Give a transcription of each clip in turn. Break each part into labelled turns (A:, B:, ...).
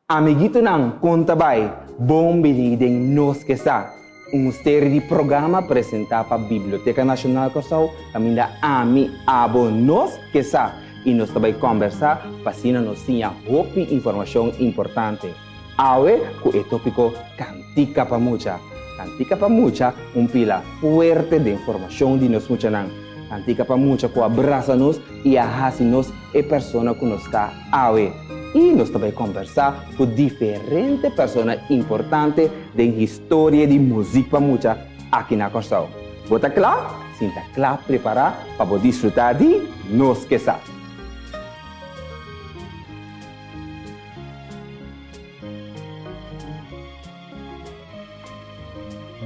A: Amiguitonan, kon ta bai? Bon bini den Nos Ke Sa, un serie di programa presentá pa Biblioteka Nashonal Kòrsou kaminda ami, abo, nos ke sa i nos ta bai kòmbersá pa asina nos siña hopi informashon importante. Awe ku e tópiko Kantika pa Mucha. Kantika pa Mucha un pila fuerte den formashon di nos muchanan. Kantika pa Mucha ku a brasa nos i a hasi nos e persona ku nos ta awe. I nos ta bai kombersá ku diferente persona importante den historia di muzik pa mucha aki na Kòrsou. Bo ta kla? Sinta kla prepará pa bo disfrutá di Nos Ke Sa!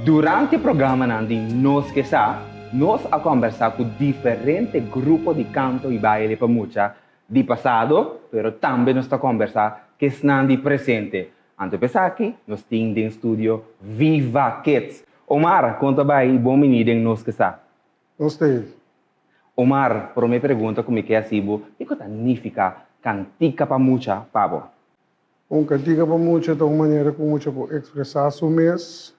A: Durante programanan di Nos Ke Sa, nos a kombersá ku diferente grupo di kanto i baile pa mucha di pasado, pero tambe nos ta kombersá ku esnan di presente. Anto p'esaki nos tin den studio Viva Kids. Omar, kon ta bai i bon bini den Nos Ke Sa.
B: Nos ta ei.
A: Omar, promé pregunta ku mi ke hasi bo, kiko ta nifiká kantika pa mucha pa bo?
B: Un kantika pa mucha ta un manera ku mucha por ekspresá su mes.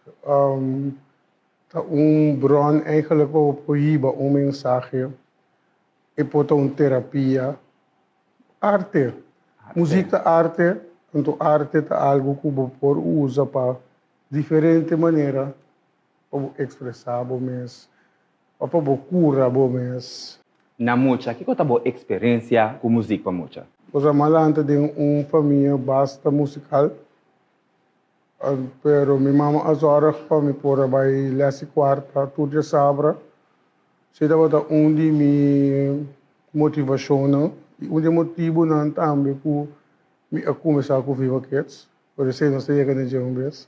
B: Ta un bron eigenlijk pa bo por hiba un mensahe. E por ta un terapia. Arte. Muzik ta arte, anto arte ta algu ku bo por usa pa diferente manera pa bo ekspresá bo mes òf pa bo kura bo mes.
A: Na mucha, kiko ta bo eksperensia ku muzik pa mucha?
B: Nos a lanta den un famia basta musikal, pero mi mama a zòrg pa mi por a bai lès di kuarta tur djasabra. Esei tabata un di mi motivashonnan i un di e motibunan tambe ku mi a kuminsá ku Viva Kids, pero esei nos ta yega na dje un bes.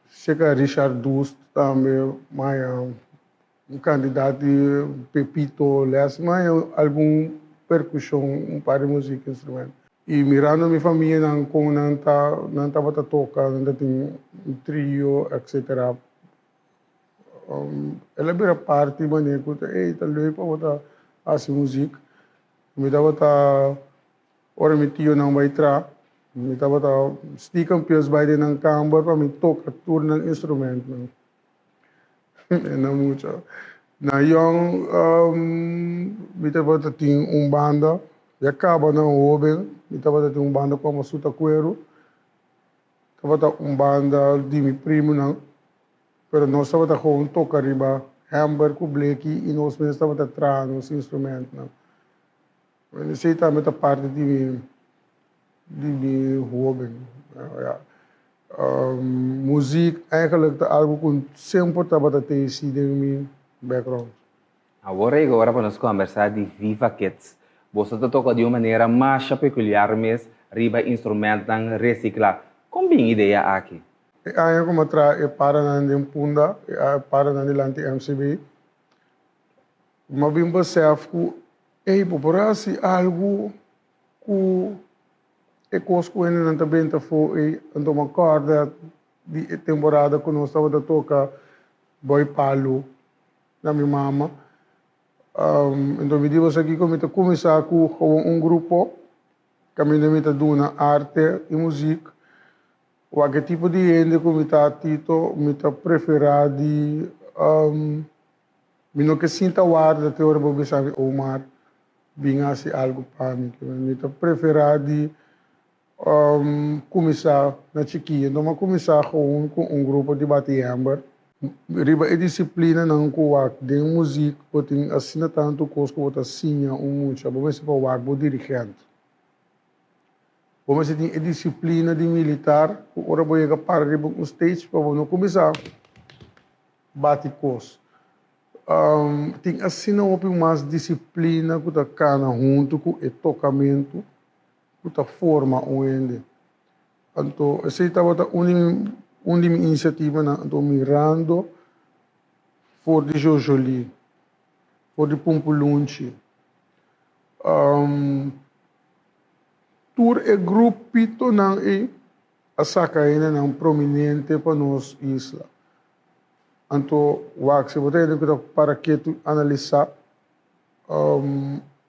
B: Seka Richard Doest tambe maya un kantidat di Pepito les maya algun perkushon un par di muzik instrument. I mirando mi famianan kon nan ta nan tabata toka nan ta tin un trio etcetera el a bira parti manera ku ta ey ta leuk pa bo ta hasi muzik mi tabata Ora mi tionan bai tra, mi tabata stiekem pies bai den nan kamber pa mi toka tur nan instrumentnan. E na mucha. Na yòn mi tabata tin un banda, ya kaba na hoben mi tabata tin un banda komo Suta Kueru. Tabata un banda di mi primonan, pero nos tabata gewoon toka riba hèmber ku bleki i nos mes tabata traha nos instrumentnan. Bueno, esei tambe ta parti di mi di mi hoben. Ja. Muziek eigenlijk ta algo ku semper tabata tesi den mi background.
A: Awor a yega ora pa nos kombersá di Viva Kids. Boso ta toka di un manera masha pekuliar mes riba instrumentnan resiklá. Kon bin idea aki?
B: E aña ku mi a traha e paranan den Punda, e paranan dilanti MCB, mi a bin besef ku Ey, bo por hasi algu ku e kos ku hendenan ta benta afó ey? Anto mi a kòrda di e temporada ku nos tabata toka Bòi Palu na mi mama. Anto mi di bo sa kiko, mi ta kuminsá ku gewoon un grupo kaminda mi ta duna arte i muzik. Wak e tipo di hende ku mi ta Tito, mi ta preferá di. Mi no ke sinta warda te ora bo bisa mi, Omar, bin hasi algu pa mi. Mi ta preferá di kuminsá na chikí. Enton mi a kuminsá gewoon ku un grupo di bati hèmber. Riba e disiplinanan ku wak den muzik bo tin asina tantu kos ku bo ta siña un mucha. Bo mester pa wak bo dirigènt. Bo mester tin e disiplina di militar ku ora bo yega para riba un stage pa bo no kuminsá. Bati kos. Tin asina hopi mas disiplina ku ta kana huntu ku e tokamentu ku ta forma un hende. Anto esei tabata un di mi un di mi inisiativanan. Anto mirando for di Jojoli, for di Pumpulunchi, tur e grupitonan ei a saka hendenan prominente pa nos isla. Anto wak si bo ta hende ku ta para ketu analisá,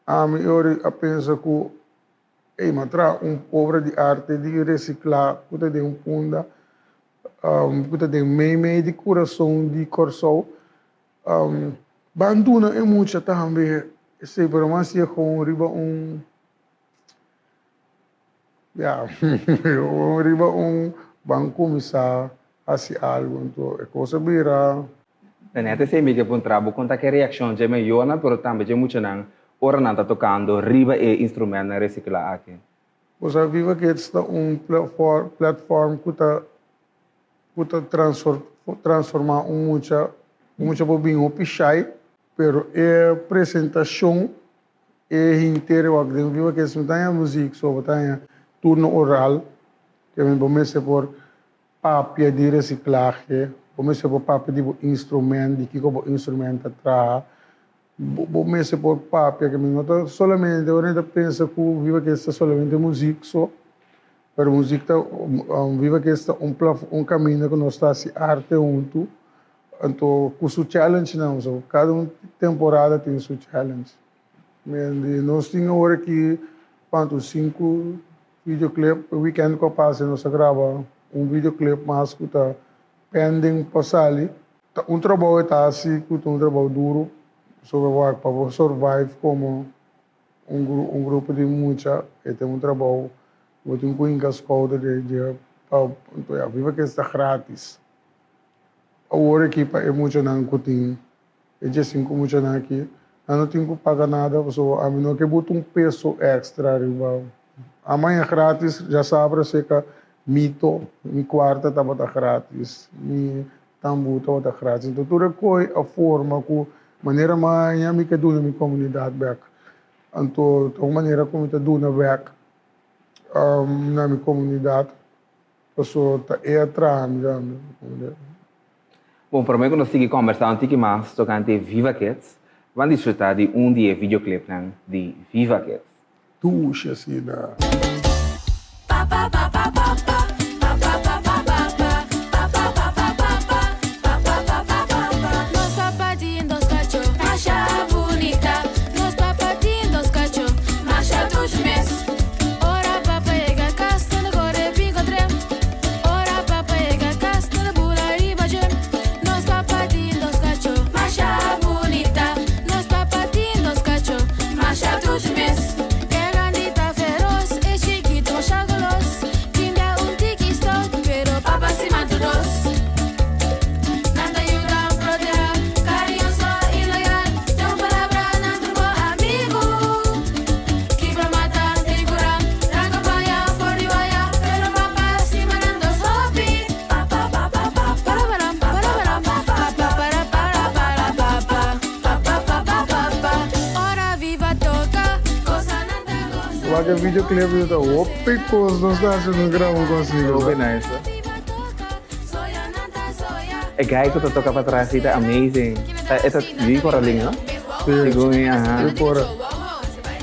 B: ami e ora a pensa ku Ey, m'a traha un obra di arte di resiklá ku ta den un punda, ku ta den mei mei di kurason di Kòrsou. Ban duna e mucha tambe esei, pero mas si e gewoon riba un, ya, riba un ban kuminsá hasi algu. Anto e kos a bira.
A: Ta net esei mi ke puntra bo, kon ta ke reakshon dje mayornan pero tambe dje muchanan ora nan ta tokando riba e instrumentnan resiklá aki?
B: Bo sa Viva Kids ta un platform ku ta ku ta transformá un mucha, un mucha por bin hopi shai, pero e presentashon e henter wak den Viva Kids no ta haña muzik so, bo ta haña turno oral, ke men bo mester por papia di resiklahe, bo mester por papia di bo instrument, di kiko bo instrument ta traha, bo mester por papia, ke men no ta solamente, ora nan ta pensa ku Viva Kids ta solamente muzik so, Pero muzik ta Viva Kids ta un un kaminda ku nos ta hasi arte huntu, anto ku su challengenan. So kada un temporada tin su challenge. Di nos tin awor aki kuantu sinku videoclip, e weekend ku a pasa nos a graba un videoclip mas ku ta pending pa sali. Ta un trabou e ta hasi ku ta un trabou duru pasobra pa bo survive komo Un grupo di mucha e ten un trabou, bo tin ku hinka skouder di dje pa ya viva ke esta gratis. Awor aki pa e muchanan ku tin e diesinku muchanan aki nan no tin ku paga nada pasobra ami no ke buta un peso extra riba. Amaña gratis djasabra seka mito mi kuarta tabata gratis mi Tambú tabata gratis. Enton tur e koe a forma ku manera maña mi ke duna mi komunidat bèk. Anto ta un manera ku mi ta duna bèk na mi komunidat paso ta e a traha mi tambe.
A: Bon, promé ku nos sigui kòmbersá un tiki mas tokante Viva Kids, ban disfrutá di un di e videoclipnan di Viva Kids.
B: Dushi asina. Wak e videoclip yo ta hopi kos nos ta hasi nos graba un kos
A: Hopi nice. E guy ku ta toka pa tras si ta amazing. E ta di Coralin no?
B: Si.
A: Segun mi aha.
B: Di Cora.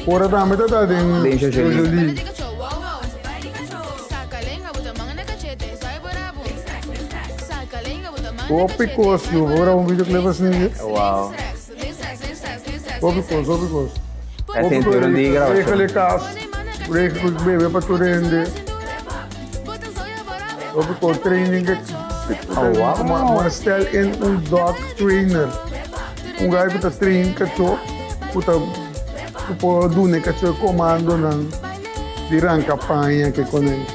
B: Cora tambe ta ta den
A: Den Jojolie.
B: Hopi kos yu, bo graba un videoclip asina.
A: Wow.
B: Hopi kos, hopi kos.
A: E sentido di grabacion.
B: Regel e kas, regel ku bebe pa tur hende. Hopi kos, training ke.
A: Oh, wow.
B: Ma stel in un dog trainer. Un guy ku ta train kachó, ku ta ku por duna e kachó e komandonan di ranka paña ke kone.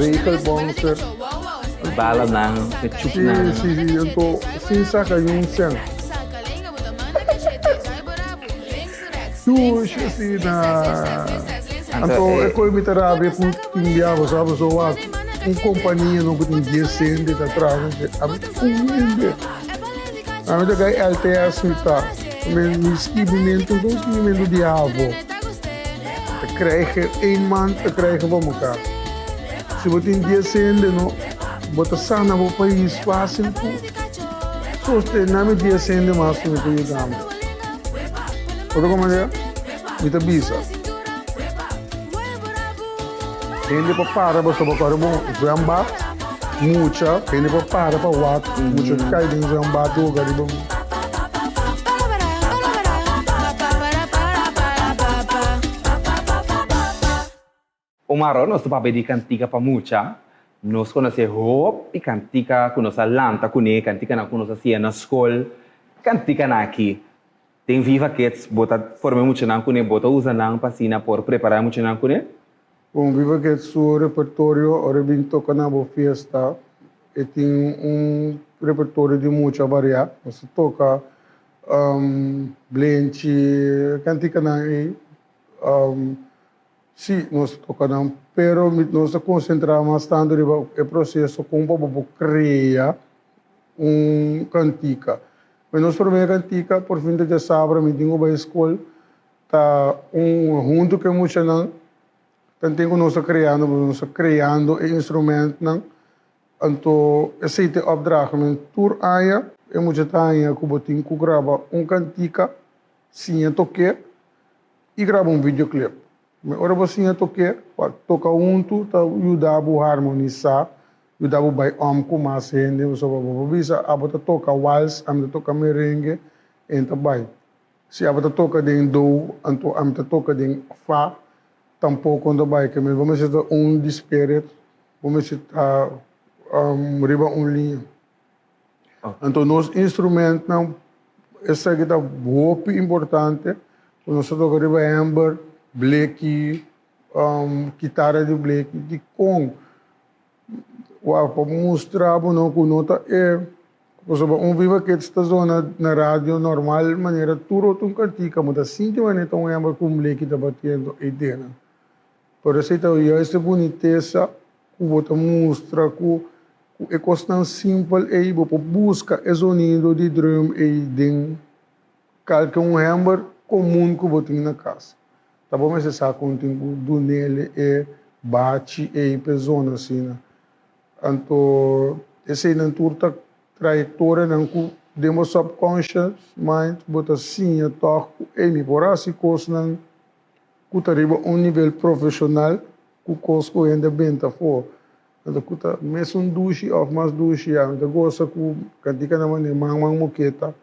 B: Regel bouncer.
A: Balanan, e chupnan.
B: Si, si, si. Anto, sin saca yun sen. Dushi asina. Anto, e koe mi ta rabia ku tin biaha, sa, pasobra wak un kompania no ku tin dies hende ta traha, ami un hende. Ami ta kai LTS mi ta. Mi skibimentu no ta un skibimentu di havo. Ta krijgen, één maand ta krijgen pa mekaar. Si bo tin dies hende no, bo ta sana bo pais fácil ku sostená mi dies hende mas ku mi por yuda mi. Bo ta komprendé? Mi ta bisa. Hende por para pasobra bo kore bo zwembad, mucha, hende por para pa wak, mucha kai den zwembad hoga riba.
A: Omar, nos ta papia di kantika pa mucha. Nos konosé hopi kantika ku nos a lanta kuné, kantikanan ku nos a siña na skol. Kantikanan aki den Viva Kids bo ta forma e muchanan kuné, bo ta usa nan pa asina por prepará e muchanan kuné?
B: Bon, Viva Kids su repertorio ora e bin toka na bo fiesta e tin un repertorio di mucha variá. Nos ta toka blenchi, kantikanan ei. Sí, nos ta toca nan, pero nos ta concentra mas tanto riba e proceso con pa bo por crea un cantica. Pues nos prome cantica, por fin ta djasabra mi tin cu bay scol, ta un hunto cu e muchanan, tanten cu nos ta creando, nos ta creando e instrumentnan, anto esey ta e opdracht, men tur aña e mucha ta haña cu bo tin cu graba un cantica, siña toke, i graba un videoclip. Mi ora bo siña tok'é, pa toka huntu ta yuda bo harmonisá, yuda bo bai om ku mas hende, pasobra bo por bisa abo ta toka wals, ami ta toka merengue, en ta bai. Si abo ta toka den do, anto ami ta toka den fa, tampoko no ta bai. Ke men bo mester ta un di spirit, bo mester ta riba un liña. Anto nos instrumentnan, esaki ta hopi importante, ku nos ta toka riba hember, bleki, kitara di bleki, dikon? Wak pa mustra bo no ku no ta e, pasobra un Viva Kids ta zona na radio normal manera tur otro un kantika, bo ta sinti manera ta un hember ku un bleki ta batiendo eidenan. Pero esei ta juist e bunitesa ku bo ta mustra ku ku e kosnan simpel ei bo por buska e zonido di drum ei den kalke un hember komun ku bo tin na kas. Ta bo mester sa kon tin ku dunele e bachi ei p'e zona asina. Anto eseinan tur ta trayektorianan ku den bo subconscious mind bo ta siña tòg ku ei mi por hasi kosnan ku ta riba un nivel profeshonal ku kos ku hende benta afó. Anto ku ta mesun dushi òf mas dushi ya. Mi ta gosa ku kantikanan manera Man Man Moketa,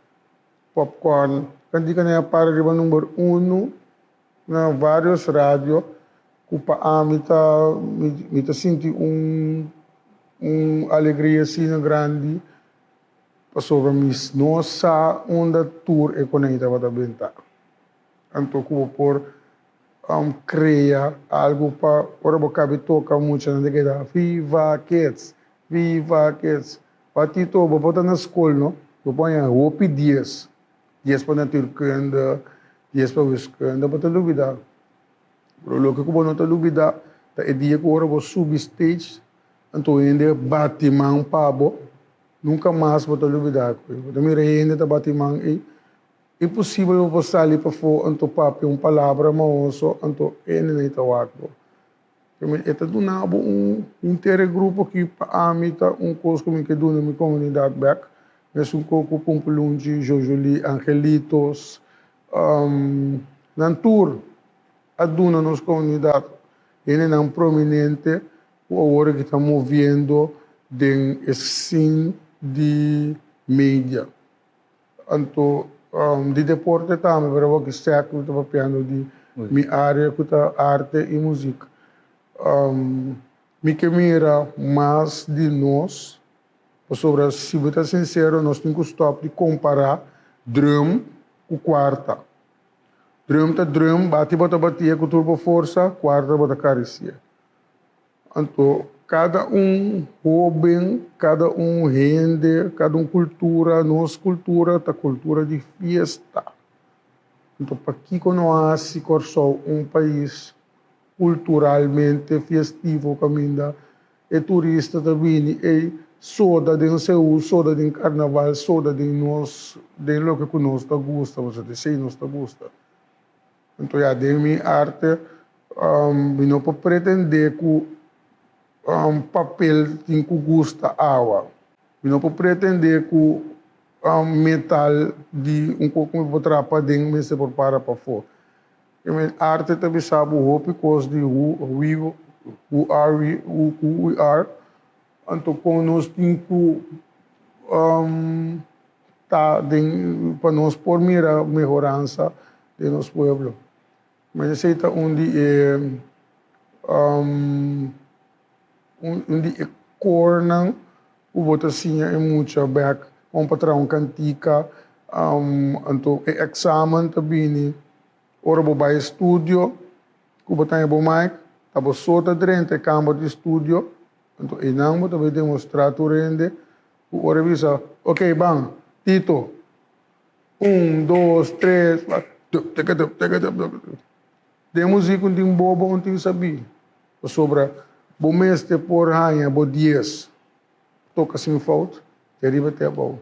B: Popcorn. Kantikanan ya para riba number uno na vários radio ku pa ami ta mi ta sinti un un alegria asina grandi pasobra mi no sa unda tur e konei tabata benta. Anto ku bo por krea algu pa ora bo kabi toka muchanan ta keda Viva Kids! Viva Kids! Pa Tito bo por ta na skol no, bo por haña hopi dies, dies pa natuurkunde, dies pa wiskunde, bo ta lubida. Pero loke ku bo no ta lubida ta e dia ku ora bo subi stage anto hende bati man pa bo, nunka mas bo ta lubida. Bo ta mira hende ta bati man ei. Imposibel bo por sali pafó anto papia un palabra maoso anto e nenei ta wak bo. E ta duna bo un intere grupo ki pa ami ta un kos ku mi ke duna mi komunidat bek. Mesun ko ku Pumpulunchi, Jojoli, Angelitos, nan tur a duna nos komunidat hendenan prominente ku awor aki ta moviendo den e scene di media. Anto di deporte tambe, pero awor ki sèk mi ta papiando di mi área ku ta arte i muzik. Mi ke mira mas di nos, pasobra si bo ta sinsero nos tin ku stòp di kompará drum ku kuarta. Drum ta drum, bati bo ta batia ku tur bo forsa, kuarta bo ta karisié. Anto kada un hóben, kada un hende, kada un kultura, nos kultura ta kultura di fiesta. Anto pakiko no hasi Kòrsou un pais kulturalmente fiestivo kaminda e turista ta bini ei soda den seú, soda den karnaval, soda den nos, den loke ku nos ta gusta, pasobra esei nos ta gusta. Anto ya den mi arte mi no por pretende ku Papel tin ku gusta awa. Mi no por pretendé ku metal di un kos ku mi por traha paden mester por para pafó. I mean, arte ta bisa bo hopi kos di who we who are we who we are. Anto kon nos tin ku ta den pa nos por mira mehoransa den nos pueblo. Ma esei ta un di e un di e kornan ku bo ta siña e mucha bèk kon pa traha un kantika. Anto e eksamen ta bini ora bo bai studio ku bo taña bo mic, ta bo so ta drenta e kamber di studio, anto einan bo ta bai demostrá tur hende ku ora e bisa, ok ban, Tito, Un, dos, tres, tup, teke, tup, teke, tup, tup. Den muzik un tin bobo, un tin sabí. Pasobra bo mester por haña bo dies toka sin fout, te riba te abou.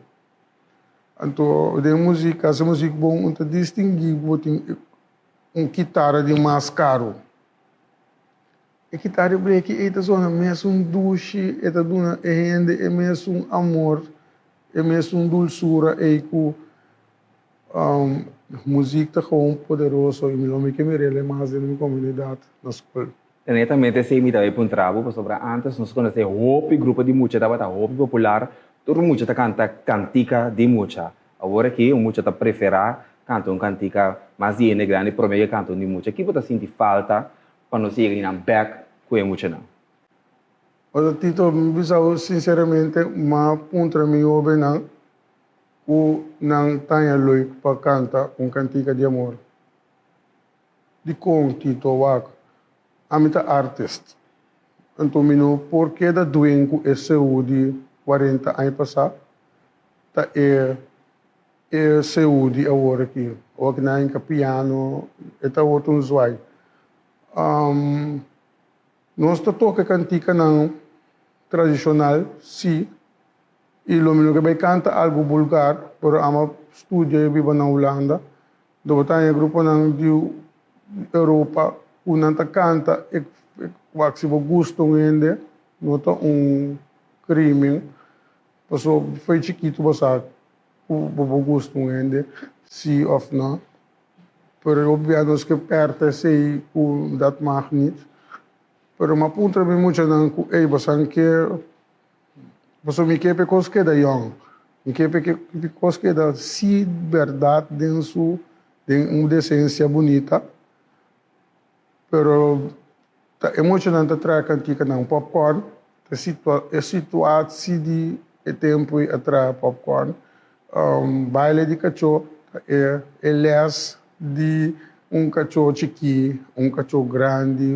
B: Anto den muzik, hasi muzik bon, un ta distinguí ku bo tin un kitara di mas karu. E kitara di breki ei ta sona mesun dushi, e ta duna e hende e mesun amor, e mesun dulsura ei ku muzik ta gewoon poderoso i mi lo mi ke mir'el e mas den mi komunidat na skol.
A: Netamente esei mi ta bai puntra bo pasobra antes nos konosé hopi grupo di mucha tabata hopi popular, tur mucha ta kanta kantika di mucha. Awor aki un mucha ta preferá kanta un kantika mas di hende grandi promé ke kanta un di mucha. Ki bo ta sinti falta pa nos yega di nan bek ku e muchanan?
B: Ora Tito, mi bisa bo sinceramente, m'a puntra mi hobennan ku nan taña leuk pa kanta un kantika di amor. Dikon, Tito? Wak, ami ta artist, anto mi no por keda duen ku e seú di 40 aña pasá ta e E seú di awor aki, awor ki nan hinka piano, e ta otro un zwai. Nos ta toka e kantikanan tradishonal, sí, i lo mi no ke bai kanta algu bulgar, pero ama studia i biba na Hulanda, do bo ta haña gruponan di Europa ku nan ta kanta e wak si bo gusta un hende, no ta un krimen. Paso fo'i chikitu bo sa ku bo por gusta un hende si of no. Pero e hopi bia nos ke pèrta esei ku dat mag nit. Pero mi a puntra mi muchanan ku ey bo san ke pasobra mi ke pa e kos keda yòn. Mi ke pa e kos keda si bèrdat den su den un desensia bunita. Pero ta e muchanan ta traha kantikanan popcorn, ta situa e situatie di e tempu ei a traha popcorn. Baile di kachó ta e e les di un kachó chikí, un kachó grandi,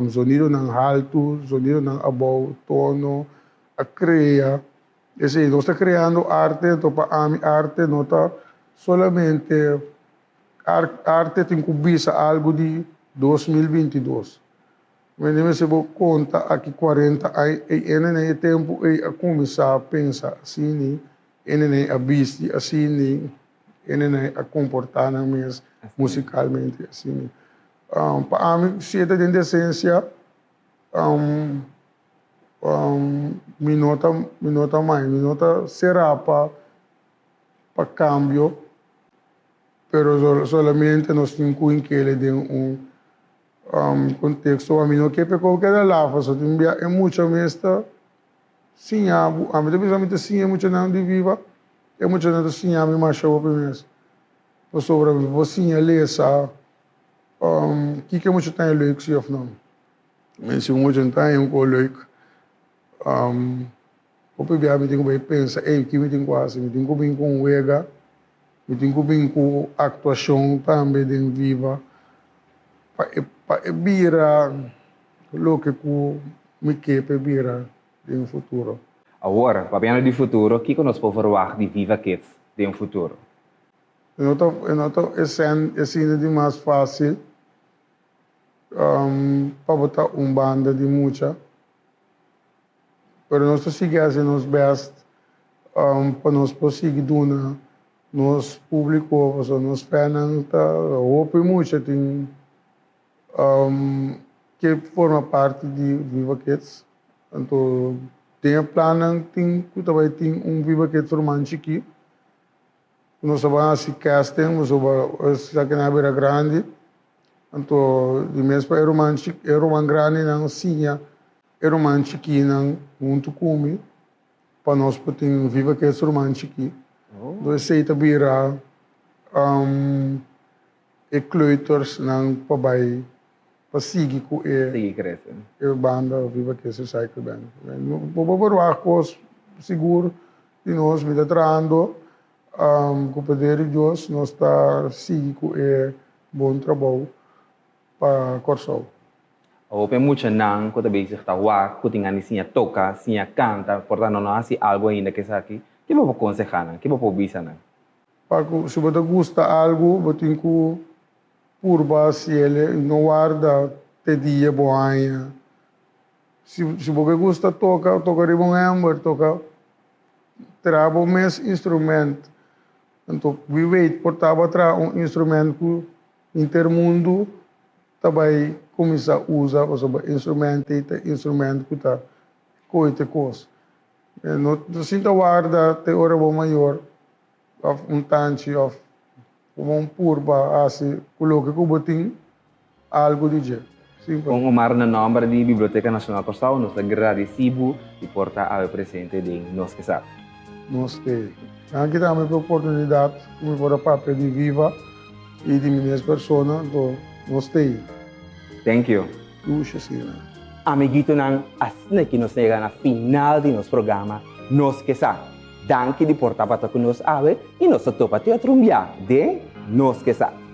B: zonidonan haltu, zonidonan abou, tono, a krea. Esei nos ta kreando arte, anto pa ami arte no ta solamente Arte tin ku bisa algu di 2022. Mende mester bo konta aki 40 aña ei ene e tempu ei a kuminsá pensa asini, ene a bisti asini, ene a komportá nan mes musikalmente asini. Pa ami si e ta den desensia mi no ta mi no ta mai mi no ta será pa pa kambio. Pero solamente nos tin cu inkele den un contexto. Ami no ke p'e keda lafa, so tin bia e mucha mes ta siña bo. Ami ta bisa mi ta siña e muchanan di viva, e muchanan ta siña mi masha hopi mes. Pasobra mi por siña lesa kiko e mucha ta haña leuk si of no. Si un mucha no ta haña un ko leuk, Hopi bia mi tin ku bai pensa, ey, ki mi tin ku hasi? Mi tin ku bin ku un wega, mi tin ku bin ku aktuashon tambe den Viva pa e pa e bira loke ku mi ke pa e bira den futuro.
A: Awor, papiando di futuro, kiko nos por verwagt di Viva Kids den futuro?
B: E no ta e no ta e sine di mas fásil pa bo ta un banda di mucha. Pero nos ta sigui hasi nos best pa nos por sigui duna nos publico, pasobra nos fannan ta hopi mucha tin ke forma parti di Viva Kids. Anto den e plannan tin ku ta bai tin un Viva Kids ruman chikí. Nos a bai hasi casting pasobra esaki nan a bira grandi. Anto di mes pa e ruman e ruman grandinan siña e ruman chikínan huntu ku mi pa nos por tin Viva Kids ruman chikí. Anto esei ta bira e kleutersnan pa bai pa sigui ku e
A: Sigui krese.
B: E banda Viva Kids Recycle Band. Bo por verwagt kos sigur di nos, mi ta trahando ku poder di Dios nos ta sigui ku e bon trabou pa Kòrsou.
A: Hopi muchanan ku ta bezig ta wak, ku tin gana di siña toka, siña kanta, por ta no no hasi algu ainda ku esaki, ke bo por konsehá nan? Ke bo por bisa nan?
B: Pa ku si bo ta gusta algu bo tin ku purba hasiel i no warda te dia bo haña. Si si bo ke gusta toka, toka riba un hember, toka traha bo mes instrument. Anto wie weet por tabata traha un instrument ku henter mundu ta bai kuminsá usa pasobra instrument ei ta instrument ku ta kohe te kos. No sinta warda te ora bo mayor òf un tanchi òf komo un purba hasi ku loke ku bo tin algu di dje. Simpel.
A: Kon Omar na nòmber di Biblioteka Nashonal Kòrsou nos ta gradisí bo di por ta awe presente den Nos Ke Sa.
B: Nos te. Danki tambe pa e oportunidat ku mi por a papia di Viva i di mi mes persona, anto nos t'ei.
A: Thank you.
B: Lucia asina.
A: Amiguitonan, asina ki nos yega na final di nos programa Nos Ke Sa. Danki di por tabata ku nos awe i nos ta topa te otro un bia den Nos Ke Sa.